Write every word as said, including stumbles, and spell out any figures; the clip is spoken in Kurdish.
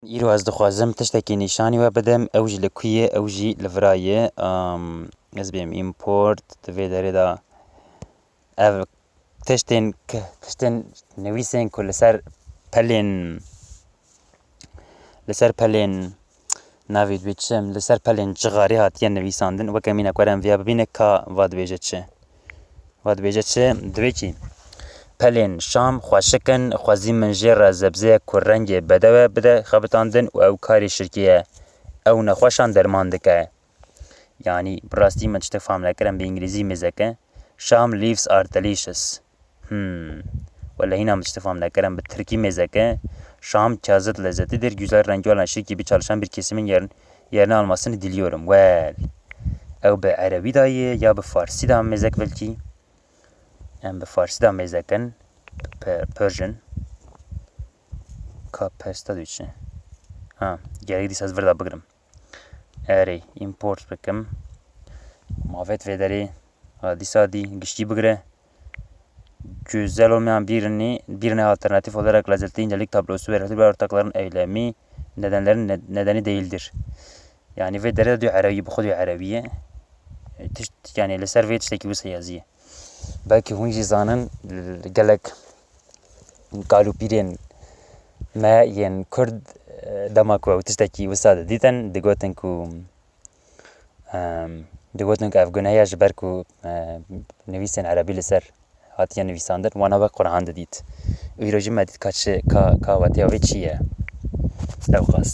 Îro ez dixwazim tiştekî nîşanî we bidim, ew jî li ku ye, ew jî li vira ye. Am, ez bêm import, di vê derê de ev tiştên k-, tiştên nivîsên ku li ser pelên, li ser pelên navê dibê çi, li ser pelên cixarê hatiye nivîsandin. Weke mînak were em viya bibîne ka va dibêje çi. Va dibêje çi? Dibê kî, pelên Şam xweşik in, xwezî min jê re zebzeyek ku rengê bedewe bide xebitandin û ew karê şirkê ye. Ew nexweşan derman dike. Yanî, bi rastî min tiştek fam nekir, em bi îngilîzî mêzeke. Sham leaves are delicious. Hmm. Wele hîna min tiştek fam nekir, em bi tirkî mêzeke. Şam kazit lezzetidir, güzel rengi olan şirkî bir çalışan bir kesimin yerin, yerine almasını diliyorum. Well. Ew bi erebî de ye ya bi farsî de mêzek belkî. Em bi farsî de mêzekin. Pe-, Persian. Ka pesta diçe. Ha, gerek dîsa ez vir de bigrim. Erê, import bikim. Mavet vê derê. Ha, dîsa dî giştî bigire. Güzel olmayan birini, birine alternatif olarak lezzetli incelik tablosu ve renkli bir ortakların eylemi nedenlerin ne-, nedeni değildir. Yani vê derê de duyê erebî, bi xwe duyê erebî ye. Tişt, yani li ser vê tiştekî wisa yazî ye. Belkî hûn jî zanin, gelek kal û pîrên me yên Kurd, e, dema ku ew tiştekî wisa didîtin, digotin ku, em, digotin ku ev guneh e ji ber ku, e, nivîsên erebî li ser hatiye nivîsandin, wana wek Quran didît. Û îro jî me dît ka çi, ka, ka watiya wê çi ye. Ewqas.